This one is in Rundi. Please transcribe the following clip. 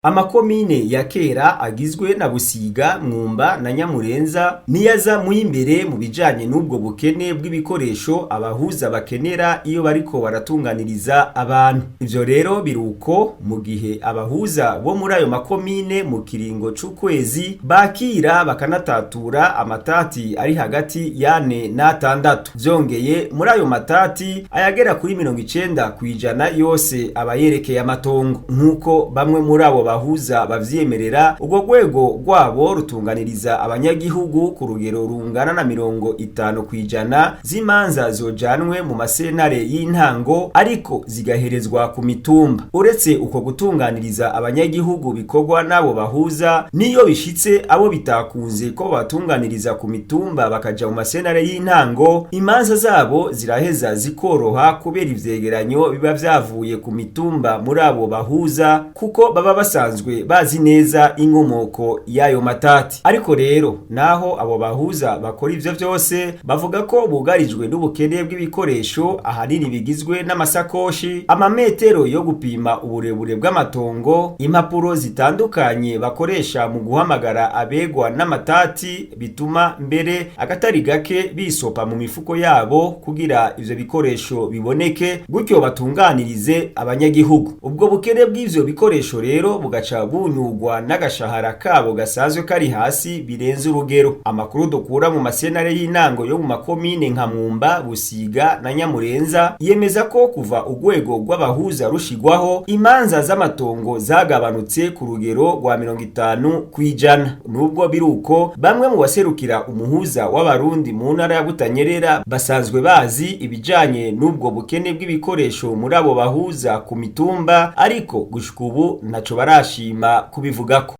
Amakomine ya kera agizwe na Busiga, Mwumba na Nyamurenza niyaza mu imbere mu bijanye n'ubwo bukene bw'ibikoresho abahuza bakenera iyo bariko baratunganiriza abantu. Ivyo rero biruko mu gihe abahuza bo muri ayo makomine mu kiringo c'ukwezi bakira bakanatatura amatati ari hagati yane n'atandatu. Vyongeye, muri ayo matati ayagera kuri 90% yose aba yerekeye amatongo, nk'uko bamwe muri abo bahuza bavyemerera. Urwo rwego rwabo rutunganiriza abanyagihugu ku rugero rungana na 50% z'imanza zojanwe mu masentare y'intango, ariko zigaherezwa ku mitumba. Uretse uko gutunganiriza abanyagihugu bikorwa n'abo bahuza, niyo bishitse abo bitakunze ko batunganiriza ku mitumba bakaja mu masentare y'intango, imanza zabo ziraheza zikoroha kubera ivyegeranyo biba vyavuye ku mitumba muri abo bahuza, kuko baba basanzwe bazi neza inkomoko y'ayo matati. Ariko rero, naho abo bahuza bakora ivyo vyose, bavuga ko bugarijwe n'ubukene bw'ibikoresho, ahanini bigizwe n'amasakoshi, amametero yo gupima uburebure bw'amatongo, impapuro zitandukanye bakoresha mu guhamagara abegwa n'amatati, bituma mbere akatari gake bisopa mu mifuko yabo kugira ivyo bikoresho biboneke, gutyo batunganirize abanyagihugu. Ubwo bukene bw'ivyo bikoresho rero bugaca bunyugwa n'agashahara kabo gasanzwe kari hasi birenze urugero. Amakuru dukura mu masenare y'intango yo mu makomine nka Mwumba, Busiga na Nyamurenza yemeza ko kuva urwego rw'abahuza rushigwaho, imanza z'amatongo zagabanutse ku rugero rwa 50%. Nubwo biruko, bamwe mu baserukira umuhuza w'Abarundi mu ntara ya Butanyerera basanzwe bazi ibijanye n'ubwo bukene bw'ibikoresho muri abo bahuza ku mitumba, ariko gushika ubu ntaco barashima kubivugako.